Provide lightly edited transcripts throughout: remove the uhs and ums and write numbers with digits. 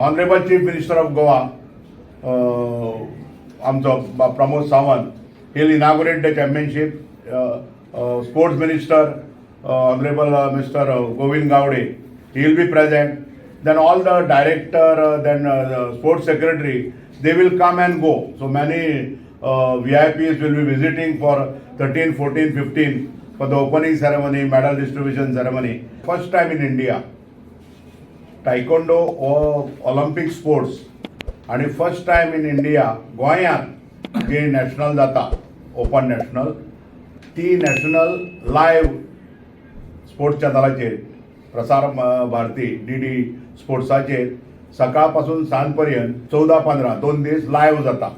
Honourable Chief Minister of Goa, आमचो Pramod Sawant, he'll inaugurate the championship. Sports Minister, Honourable Mr. Govind Gaude, he will be present. Then all the director, then the sports secretary, they will come and go. So many VIPs will be visiting for 13, 14, 15 for the opening ceremony, medal distribution ceremony. First time in India, taekwondo हो Olympic sports आणि first time in India गोंयांत जी national जाता, open national, ती national live sports चॅनलाचेर, Prasar Bharati, DD स्पोर्ट्साचेर सकाळ पासून सांज पर्यंत 14, 15 2 दीस लायव्ह जाता.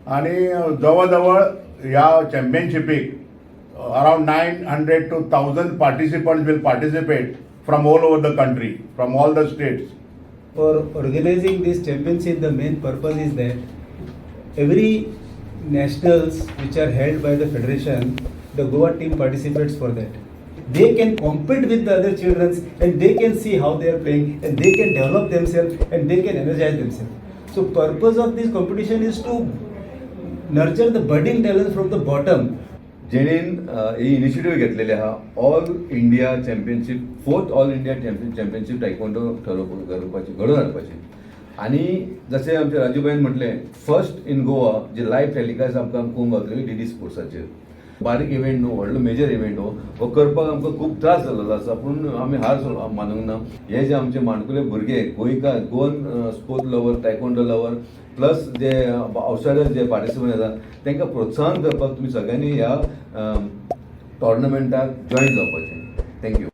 आणि जवळ जवळ ह्या चॅम्पियनशिपीक around 900 to 1000 participants will participate from all over the country, from all the states. For organizing this championship, the main purpose is that every nationals which are held by the federation, the Goa team participates for that. They can compete with the other children and they can see how they are playing and they can develop themselves and they can energize themselves. So purpose of this competition is to nurture the budding talent from the bottom. जेणेन ही initiative घेतलेली आहा, All India Championship, fourth All India Championship Taekwondo ठरोवप घडोवपाची, घडोवन हाडपाची. आनी जशें आमचे राजूभाईन म्हटलें, first in Goa J live telecast आमकां पळोवंक गावतले डीडी स्पोर्ट्साचेर. बारीक इव्हेंट न्हू, व्हडलो मेजर इव्हेंट हो. हो करपाक आमकां खूब त्रास जाल्लो आसा, पूण आमी हार मानूंक ना. हे जे आमचे माणकुले भुरगे गोंयकार, Goan sport lover, taekwondo lover, plus जे आवटसायडर जे पार्टिसिपंट येता, तांकां प्रोत्साहन करपाक तुमी सगळ्यांनी ह्या टोर्नामेंटाक जॉयन जावपाचें. Thank you.